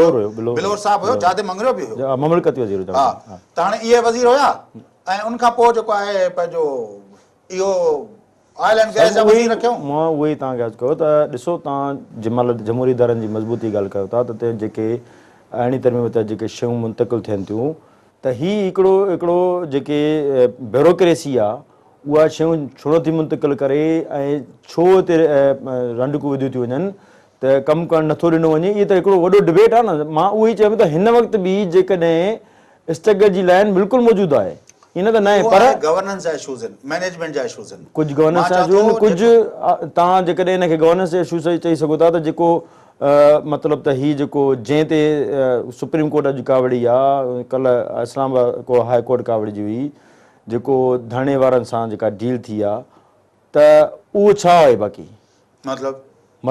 بلور صاحب هيو جادم مڱريو به هيو مملڪتي وزير ها ته هاڻي اهي وزير هيا ۽ ان کان پوء جيڪو آهي پنهنجو اهو آئل اينڊ گئس جا وزير رکيائون. مان اهو ئي توهان کي عرض ڪيو ته ڏسو توهان جنهن مهل جمهوري ادارن جي مضبوطي جي ڳالهه ڪيو ٿا ته جيڪي ارڙهين ترميم تحت جيڪي شيون منتقل ٿين ٿيون ته هي هڪڙو هڪڙو جيڪي بيوروڪريسي آ اها شيون ڇو نٿي منتقل ڪري ۽ ڇو هتي رنڊڪون وڌيون ٿيون وڃن ته ڪم ڪرڻ نٿو ڏنو وڃي اهي ته هڪڙو وڏو ڊبيٽ آ نه مان اهو ئي چيم ته هن وقت به جيڪڏهن اسٽرڪچر جي لائن بلڪل موجود آهي ائين نه ته ناهي پر. اهو آهي گورننس جا اشوز آهن مئنيجمينٽ جا اشوز آهن. ڪجهه گورننس جا اشوز آهن ڪجهه توهان جيڪڏهن ان کي گورننس جا اشوز چئي سگهو ٿا ته جيڪو مطلب ته هي جيڪو جنهن تي سپريم ڪورٽ اڄ ڪاوڙي آ ڪلهه اسلام آباد ڪو هاء ڪورٽ ڪاوڙجي هئي جيڪو ڌرڻي وارن سان جيڪا ڊيل ٿي آ ته اهو ڇا آهي باقي؟ مطلب؟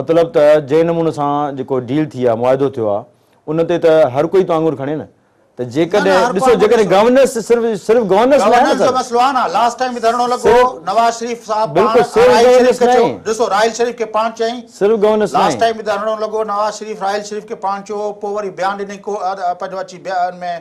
مطلب ته جنهن نموني سان جيڪو ڊيل ٿي آ معاهدو ٿيو آ ان تي ته هر ڪوئي ٿو آڱر کڻي نه ته جيڪڏهن ڏسو جيڪڏهن گورننس صرف صرف گورننس نه آهي نه سر. گورننس جو مسئلو آهي نه لاسٽ ٽائيم به ڌرڻو لڳو نواز شريف صاحب پاڻ راحيل شريف کي چيو ڏسو راحيل شريف کي پاڻ چيائين صرف گورننس لاسٽ ٽائيم به ڌرڻو لڳو نواز شريف راحيل شريف کي پاڻ چيو پوء وري بيان ڏني ڪو پنهنجو اچي بيان ۾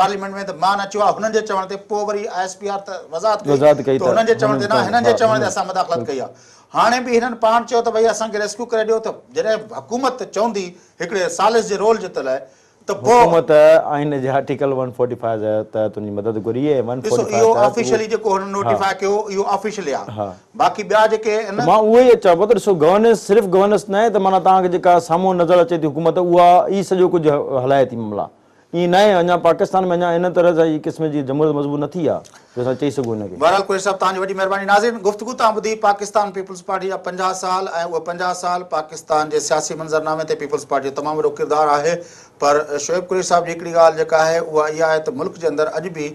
پارليامينٽ ۾ ته مان نه چيو آهي هنن جي چوڻ تي پوء وري I S P R ته وضاحت ڪئي ته هنن جي چوڻ تي نه هنن جي چوڻ تي اسان مداخلت ڪئي آهي هاڻي به هنن پاڻ چيو ته ڀئي اسان کي ريسڪيو ڪري ڏيو ته جڏهن حڪومت چوندي هڪڙي ثالث جي رول جي لاء ته پوء حڪومت آئين جي آرٽيڪل ون فورٽي فائيو تحت ان جي مدد گهري ۽ ون ڏسو فورٽي فائيو اهو تحت آفيشلي جيڪو هنن نوٽيفاء ڪيو اهو آفيشلي آهي باقي ٻيا جيڪي آهن. مان اهو ئي چوان پيو ته ڏسو گورننس صرف گورننس ناهي ته معنيٰ توهان کي جيڪا سامهون نظر اچي ٿي حڪومت اها ئي سڄو ڪجهه هلائي ٿي معاملا ائين ناهي اڃا پاڪستان ۾ اڃا ان طرح سان هي قسم جي جمهوريت مضبوط نه ٿي آ جو اسان چئي سگهون ان کي. بهرحال قريشي صاحب توهان جي وڏي مهرباني ناظرين گفتگو توهان ٻڌي پاڪستان پيپلز پارٽي جا 50 سال ۽ اهي 50 سال پاڪستان جي سياسي منظرنامي تي پيپلز پارٽي جو تمام وڏو ڪردار آهي پر شعيب قريشي صاحب جي هڪڙي ڳالهه جيڪا آهي اها اها آهي ته ملڪ جي اندر اڄ به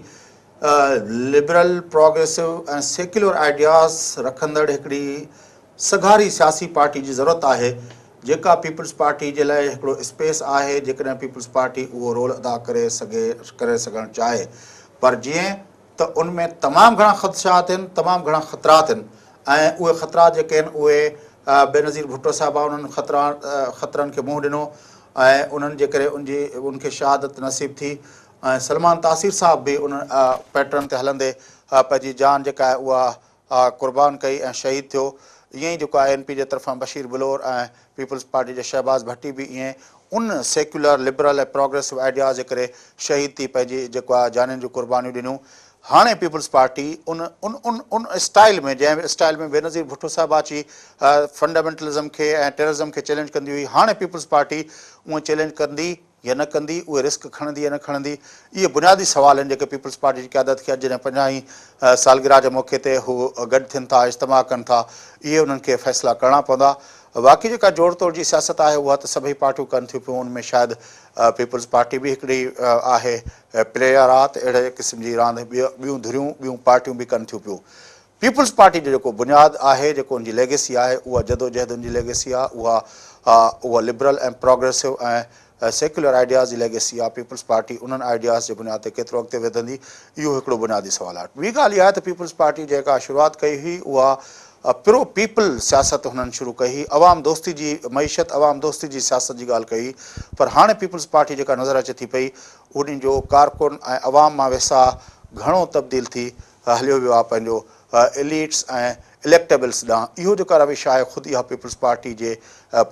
لبرل پروگريسو ۽ سيڪيولر آئيڊياز رکندڙ هڪڙي سگهاري سياسي پارٽي جي ضرورت آهي جيڪا پيپلز پارٽي جي لاء هڪڙو اسپيس آهي جيڪڏهن پيپلز پارٽي اهو رول ادا ڪري سگهي ڪري سگهڻ چاهي پر جيئن ته ان ۾ تمام گهڻا خدشات آهن تمام گهڻا خطرات آهن ۽ اهي خطرات جيڪي آهن اهي بينظير ڀٽو صاحبه انهن خطرا خطرن کي منهن ڏنو ۽ انهن جي ڪري ان جي ان کي شهادت نصيب ٿي ۽ سلمان تاثير صاحب به ان پيٽرن تي هلندي پنهنجي جان جيڪا آهي اها قربان ڪئي ۽ شهيد ٿيو. ائين ئي جيڪو آهي اين پي جي طرفان بشير بلور ۽ پيپلز پارٽي جي شهباز ڀٽي به ائين ان سيڪيولر، لبرل ۽ پراگريسو آئيڊياز جي ڪري شهيد ٿي پنهنجي جيڪو آهي جانين جون قربانيون ڏنيون. هاڻي پيپلز پارٽي ان ان ان ان اسٽائيل ۾ جنهن اسٽائيل ۾ بينظير ڀٽو صاحبه اچي فنڊامينٽلزم کي ۽ ٽيررزم کي چئلينج ڪندي هئي هاڻي پيپلز پارٽي اونئن چئلينج ڪندي يا نه ڪندي، اهي رسڪ کڻندي يا نه کڻندي، اهي بنيادي سوال آهن جيڪي پيپلز پارٽي جي قيادت کي اڄ جڏهن پنجاهين سالگرهه جي موقعي تي هو گڏ ٿين ٿا، اجتماع ڪن ٿا، اهي انهن کي فيصلا ڪرڻا پوندا. باقي جيڪا جوڙ توڙ جي سياست آهي اها ته سڀئي پارٽيون ڪن ٿيون پيون، ان ۾ شايد پيپلز پارٽي به هڪڙي آهي پليئر آ ته اهڙي قسم جي راند ٻيون ڌريون، ٻيون پارٽيون به ڪن ٿيون پيون. پيپلز پارٽي جو جيڪو بنياد آهي، جيڪو ان جي ليگيسي آهي، اها جدوجهد ان جي ليگيسي آهي، اها اها لبرل ۽ پراگريسو ۽ سيڪيولر آئيڊياز جي ليگيسي آهي، پيپلز پارٽي انهن آئيڊياز جي بنياد تي ڪيترو اڳتي وڌندي، اهو هڪڙو بنيادي سوال آهي. ٻي ڳالهه اها آهي ته پيپلز پارٽي جيڪا شروعات ڪئي هئي، اها پرو پيپل سياست هنن شروع ڪئي هئي، عوام دوستي جي معيشت، عوام دوستي جي سياست جي ڳالهه ڪئي هئي، پر هاڻي پيپلز پارٽي جيڪا نظر اچي ٿي پئي، انهن جو ڪارڪن ۽ عوام مان ويساهه گهڻو تبديل ٿي هليو ويو آهي پنهنجو ايليٽس ۽ اليڪٽيبلس ڏانهن اهو جيڪا روش آهي خود اها پيپلز پارٽي جي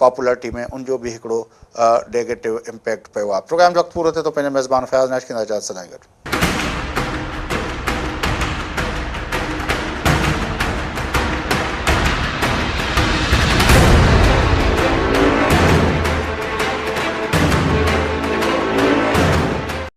پاپولرٽي ۾ ان جو به هڪڙو نيگيٽو امپيڪٽ پيو آهي. پروگرام جو وقت پورو ٿئي ٿو پنهنجي ميزبان فياض نائچ کي اجازت سدائين گڏ.